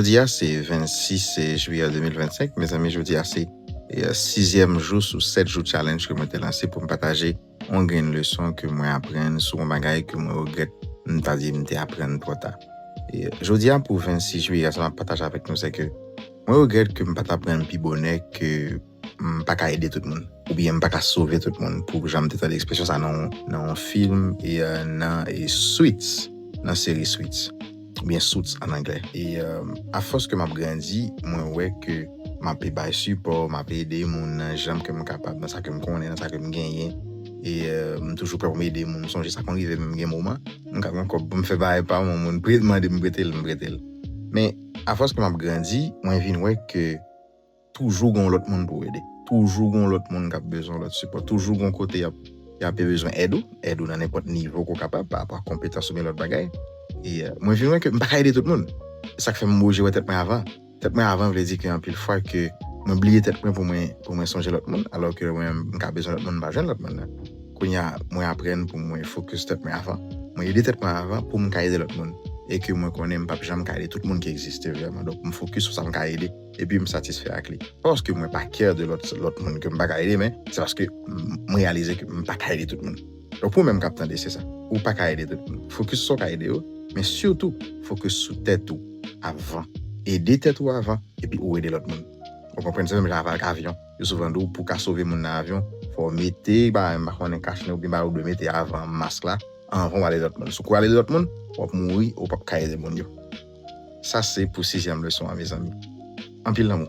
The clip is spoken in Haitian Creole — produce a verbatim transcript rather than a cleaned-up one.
Jodi a se vennsis jiyè de mil vennsenk, mezanmi, jodi a se e, sizyèm jou sou sèt jou challenge ke mwen te lanse pou m pataje yon grenn leson ke mwen aprann sou yon bagay ke mwen regrèt m ta di m te aprann twò ta. E, jodi a, pou vennsis jiyè, sa m ap pataje avèk nou, se ke mwen regrèt ke m pa t aprann pi bonè ke m pa ka ede tout moun, oubyen m pa ka sove tout moun, pou jan m te tande ekspresyon sa nan, nan yon fim, e, e, nan e, Suits, nan seri Suits, oubyen Suits an anglè. E, e, afòs ke m ap grandi, mwen wè ke m ap bay sipò, m ap ede moun nan jan ke m kapab, nan sa ke m konnen, nan sa ke m genyen. E, e, m toujou prè pou m ede moun. M sonje sa konn rive menm gen moman, m ka gen kòb pou m fè bagay pa m, yon moun prè- mande m prete l, m prete l. Men, afòs ke m ap grandi, mwen vin wè ke toujou gen lòt moun pou w ede. Toujou gen lòt moun k ap bezwen lòt sipò. Toujou gen kote y ap, y ap bezwen èd ou, èd ou nan nenpòt nivo ke w kapab, pa rapò a konpetans oubyen lòt bagay. E, e, mwen vin wè ke m pa ka ede tout moun. Sa k fè m oblije wè tèt mwen avan. Tèt mwen avan vle di ke anpil fwa ke mwen bliye tèt mwen pou mwen, pou mwen sonje lòt moun, alò ke mwen, m ka bezwen lòt moun, m pa jwenn lòt moun nan. Kounye a, mwen aprann pou mwen fokis tèt mwen avan. Mwen ede tèt mwen avan pou m ka ede lòt moun. E ke mwen konnen m p ap janm ka ede tout moun ki egziste vrèman. Donk, m fokis sou sa m ka ede, epi m satisfè ak li. Paske mwen pa care de lòt, lòt moun ke m pa ka ede, men se paske m, m reyalize ke m pa ka ede tout moun. Donk, pou ou menm k ap tande, se sa. Ou pa ka ede tout moun. Fokis sou sa w ka ede yo, men sitou, fokis sou tèt ou avan. Ede tèt ou avan, epi ou ede lòt moun. Ou konprann? Se menm jan avèk avyon. Yo souvan di w, pou w ka sove moun nan avyon, fò w mete, ba, m pa konnen, kach nen oubyen ba, ou dwe mete avan mask la, anvan w ale lòt moun. Si w ede lòt moun, w ap mouri, ou p ap ka ede moun yo. Sa se pou sizyèm leson an, mezanmi. Anpil lanmou.